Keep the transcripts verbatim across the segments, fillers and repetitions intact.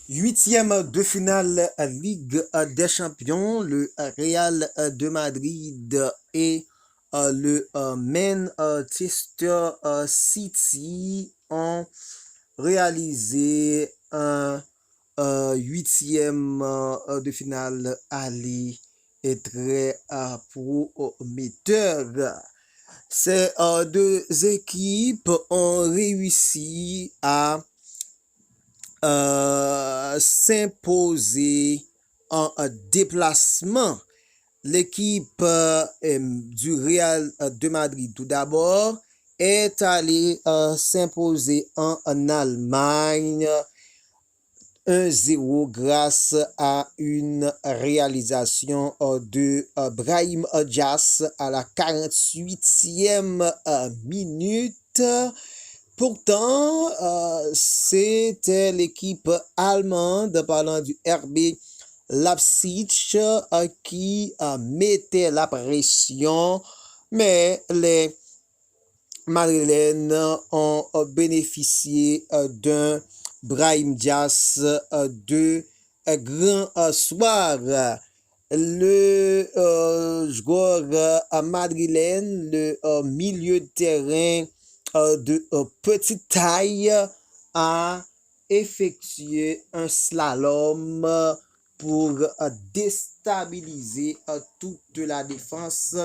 Huitième de finale Ligue des Champions, le Real de Madrid et euh, le euh, Manchester euh, City ont réalisé un euh, huitième euh, de finale aller et très euh, prometteur. Ces euh, deux équipes ont réussi à euh, s'imposer en euh, déplacement. L'équipe euh, du Real de Madrid, tout d'abord, est allée euh, s'imposer en, en Allemagne un zéro grâce à une réalisation euh, de euh, Brahim Diaz à la quarante-huitième euh, minute. Pourtant, euh, c'était l'équipe allemande, parlant du R B Leipzig, euh, qui euh, mettait la pression, mais les Madrilènes ont bénéficié euh, d'un Brahim Diaz euh, de euh, grand euh, soir. Le euh, joueur euh, madrilène, le euh, milieu de terrain euh, de euh, petite taille, a effectué un slalom pour euh, déstabiliser euh, toute la défense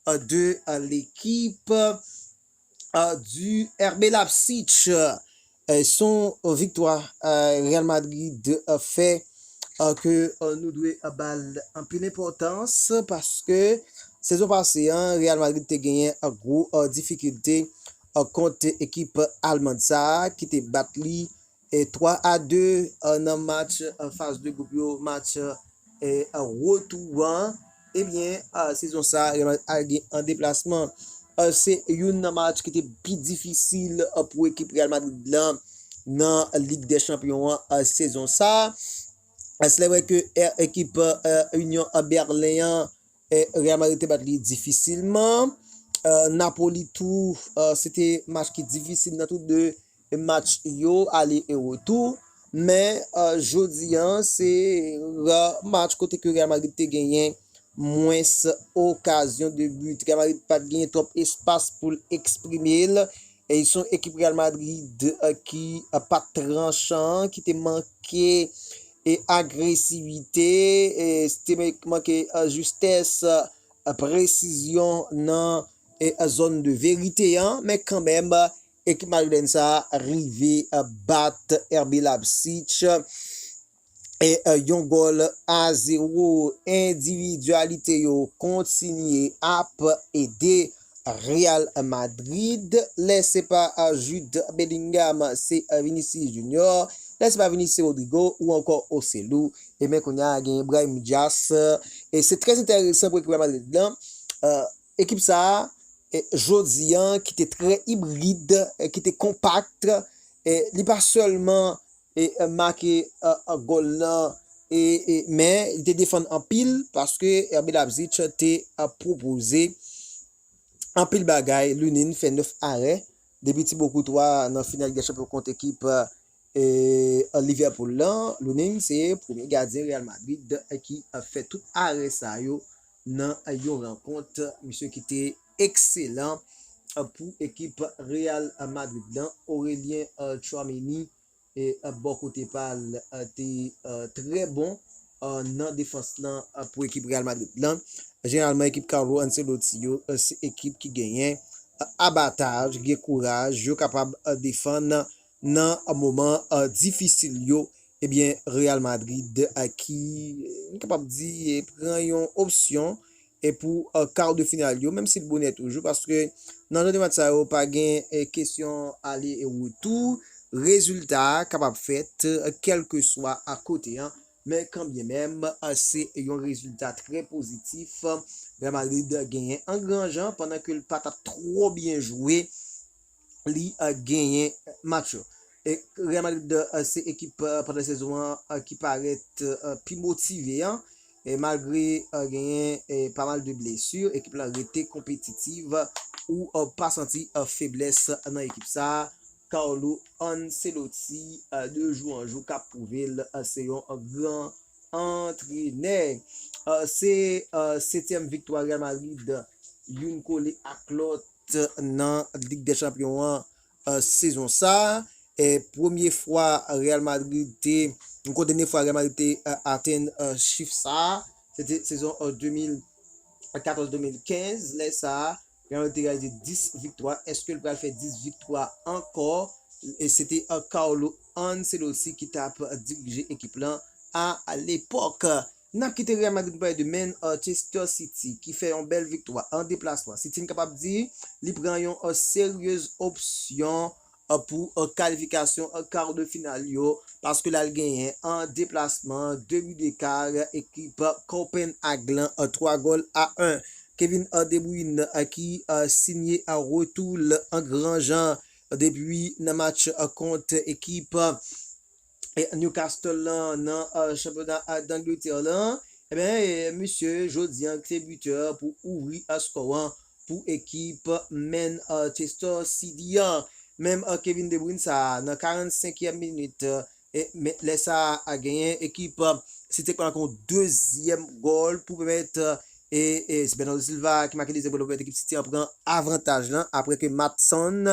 euh, de euh, l'équipe euh, du R B Leipzig. Euh, son viktwa euh, Real Madrid euh, fè euh, ke euh, nou dwe euh, ba l anpil enpòtans paske sezon pase an Real Madrid te genyen euh, gwo euh, difikilte euh, kont ekip alman sa a ki te bat li e twa a de euh, nan match euh, faz de gwoup yo, match euh, e euh, retou an. Ebyen, euh, sezon sa a Real Madrid al gen an deplasman. Euh, se youn nan match ki te pi difisil euh, pou ekip Real Madrid lan nan Lig dè Chanpyon an euh, sezon sa a. Euh, se vre ke euh, ekip euh, Union Berlin an euh, Real Madrid te bat li difisilman. Euh, Napoli tou, euh, se te match ki difisil nan tou de match yo, ale e retou. Men euh, jodi an, se ra match kote ke Real Madrid te genyen mwens okazyon de but. Real Madrid pa t genyen twòp espas pou l eksprime l. E se yon ekip Real Madrid euh, ki euh, pa t tranchan, ki te manke e agresivite, e te manke euh, jistès, euh, presizyon nan e euh, zòn de verite an, men kanmenm ekip madrilèn sa a rive euh, bat R B Leipzig e euh, yon gòl a zewo. Endividyalite yo kontinye ap ede Real Madrid. Lè se pa euh, Jude Bellingham, se euh, Vinicius Junior. Lè se pa Vinicius, se Rodrygo ou ankò Joselu. E men kounye a gen Brahim Diaz. E se trè enteresan pou ekip Real Madrid lan. Euh, ekip sa a, e, jodi an, ki te trè ibrid, e, ki te konpak, e, li pa sèlman e, e, make e, e, gòl lan, e, e, men li te defann anpil paske R B Leipzig te e, pwopoze anpil bagay. Lunin fè nèf arè depi Thibaut Courtois nan final Lig dè Chanpyon kont ekip e, Liverpool lan. Lunin se premye gadyen Real Madrid e, ki e, fè tout arè sa yo nan e, yon rankont. Misye ki te ekselan e, pou ekip Real Madrid lan. Aurelien e, Tchouaméni e, bò kote pa l te trè bon nan defans lan pou ekip Real Madrid lan. Jeneralman, ekip Carlo Ancelotti yo se ekip ki genyen abataj, gen kouraj, yo kapab defann nan moman difisil yo. Ebyen, Real Madrid ki, nou kapab di, pran yon opsyon e pou kar de final yo, menm si l bonè toujou, paske nan jan de match sa yo, pa gen kesyon ale e retou, rezilta a kapab fèt kèlkeswa a kote an, men kanbyenmenm se yon rezilta trè pozitif Real Madrid genyen an gran jan, pandan ke l pa t ap twò byen jwe, li genyen match yo. E Real Madrid se ekip pandan sezon an ki parèt pi motive an, e malgre genyen pa mal de blesi, ekip la rete konpetitiv, ou pa santi feblès nan ekip sa a. Carlo Ancelotti, de jou an jou k ap pwouve l se yon gran antrenè. Se setyèm viktwa Real Madrid youn kole ak lòt nan Lig dè Chanpyon an sezon sa. Premye fwa Real Madrid te, yon kote de fwa Real Madrid te atenn chif sa, se te sezon de mil katòz de mil kenz. Lè sa a, Real Madrid te reyalize dis viktwa. Èske l pral fè dis viktwa ankò? E se te Carlo Ancelotti ki t ap dirije ekip lan a lepòk. N ap kite Real Madrid pou pale de Manchester City ki fè yon bèl viktwa an deplasman. City n kapab di li pran yon seryez opsyon pou kalifikasyon kar de final yo, paske l al genyen an deplasman de bi deka ekip Copenhague lan twa gòl a en. Kevin De Bruyne ki sinye retou l an gran jan depi nan match kont ekip Newcastle lan nan chanpyona Dangletè lan. Ebyen, misye jodi an ki se bitè pou ouvri skò an pou ekip Manchester City an. Menm Kevin De Bruyne sa nan karannsenkyèm minit, lè sa a genyen ekip City k pral make yon dezyèm gòl pou pèmèt e, e se Bernardo Silva ki make dezyèm gòl pou pèmèt ekip City an pran avantaj lan apre ke Maatsen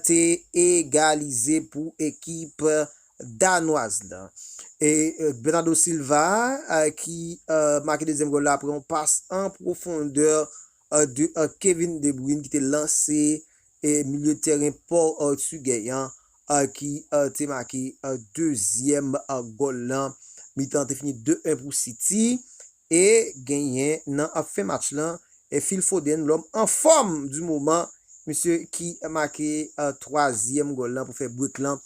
te egalize pou ekip danwaz lan. E Bernardo Silva ki make dezyèm gòl la apre yon pas an pwofondè de Kevin De Bruyne ki te lanse milye tèren pòtigè an ki te make dezyèm gòl lan. Mitan te fini de en pou City. E genyen nan fen match lan, e Phil Foden, lòm anfòm di moman, misye ki make twazyèm gòl lan pou fè break lan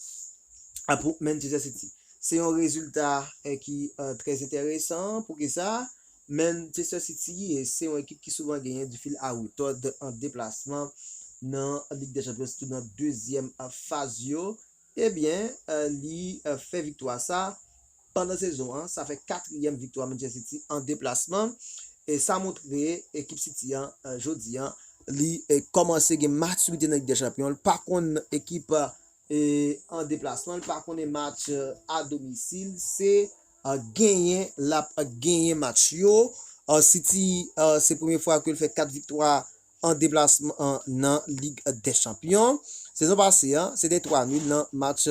pou Manchester City. Se yon rezilta ki trè enteresan. Poukisa? Manchester City se yon ekip ki souvan genyen di fil a retòd an deplasman nan Lig dè Chanpyon, sitou nan dezyèm faz yo. Ebyen, li fè viktwa sa pandan sezon an. Sa fè katriyèm viktwa Manchester City an deplasman. E sa montre ekip City an jodi an, li kòmanse gen matirite nan Lig dè Chanpyon. Li pa konn ekip an deplasman, li pa konnen match a domisil. Se genyen l ap genyen match yo. City, se premye fwa ke l fè kat viktwa an deplasman nan Lig dè Chanpyon. Sezon pase an, se te twa nil nan match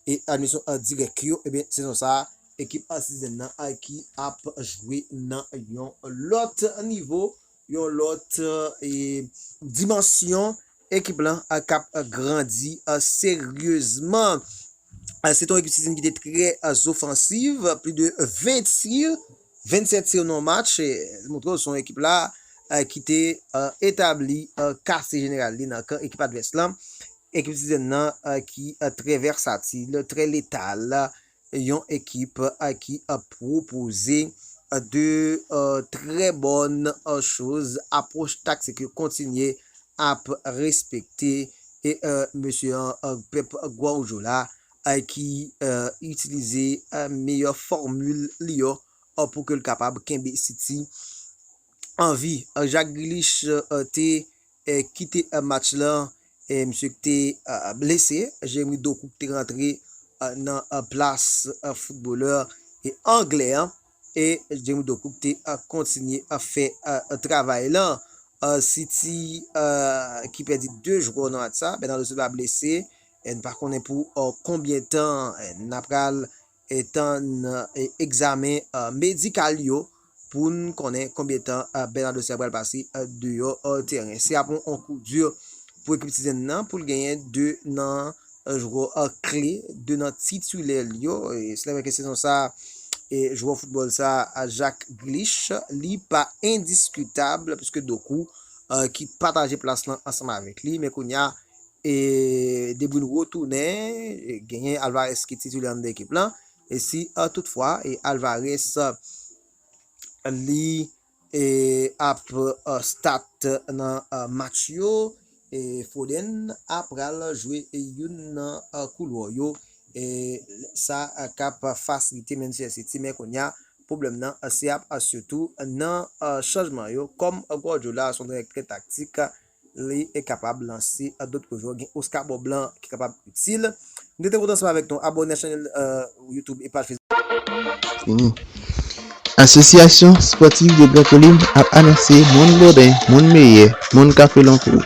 e admisyon dirèk yo. Ebyen, sezon sa a, ekip Citizen nan ki ap jwe nan yon lòt nivo, yon lòt e, dimansyon. Ekip lan k ap grandi seryezman. Se te yon ekip Citizen ki te trè ofansiv, plis de ven tir, vennsèt tir nan match. Montre w se yon ekip la ki te etabli kase jeneral li nan kan ekip advès lan. Ekip Citizen nan ki trè vèsatil, trè letal, yon ekip ki pwopoze de trè bòn choz, apwòch taktik yo kontinye ap respekte. E mesye an, Pep Guardiola, ki itilize meyè fòmil li yo pou ke l kapab kenbe City an vi. Jack Grealish te kite match lan, e misye ki te blese. Jeremy Doku ki te rantre nan plas foutbolè anglè an. E Jeremy Doku ki te kontinye fè travay lan. City ki pèdi de jwè nan match sa. Bernardo Silva blese. E n pa konnen pou konbyen tan n ap pral e tann e egzamen medikal yo pou n konnen konbyen tan Bernardo Silva pral pase deyò teren. Se ap yon kou di pou ekip Citizen nan pou l genyen de nan jwè kle, de nan titilè li yo. E se la ke sezon sa e jwè foutbòl sa Jack Grealish, li pa endiskitab piske Doku ki pataje plas lan ansanm avèk li. Men kounye a e De Bruyne retounen, e genyen Alvarez ki titilè anndan ekip lan. E si toutfwa e Alvarez li e ap start nan match yo, e Foden a pral jwe youn nan koulwè yo. E sa k ap fasilite Manchester City, men kounye a pwoblèm nan se ap sitou nan chanjman yo. Kòm Guardiola se yon antrenè trè taktik, li e kapab lanse dòt pwojè. Gen Oscar Bòblan ki kapab itil. Nou te kontan ansanm avèk nou. Abòne nan chanèl, euh, YouTube e paj Facebook. Fini. Asosyasyon Spòtif de Gran Kolin ap anonse moun Boden, moun Meyè, moun Kafe Lankou,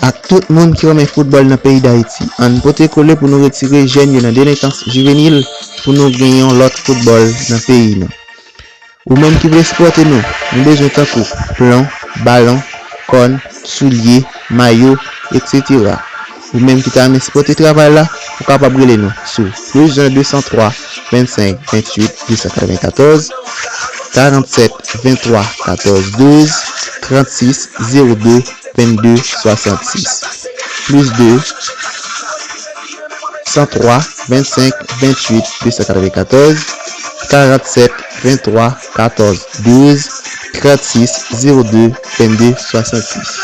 ak tout moun ki renmen foutbòl nan peyi Dayiti. Ann pote kole pou nou retire jèn yo nan delenkans jivenil pou nou gen yon lòt foutbòl nan peyi nou. Ou menm ki vle sipòte nou, nou bezwen tankou plon, balon, kòn, soulye, mayo, etsetera. Ou menm ki ta renmen sipòte travay la, ou kapab rele nou sou plis en de san twa, vennsenk, venntuit, de san katrevenkatòz, karannsèt, venntwa, katòz, douz, trannsis, zewo de, vennde, swasannsis. Plis de san twa, vennsenk, venntuit, de san katrevenkatòz, karannsèt, venntwa, katòz, douz, trannsis, zewo de, vennde, swasannsis.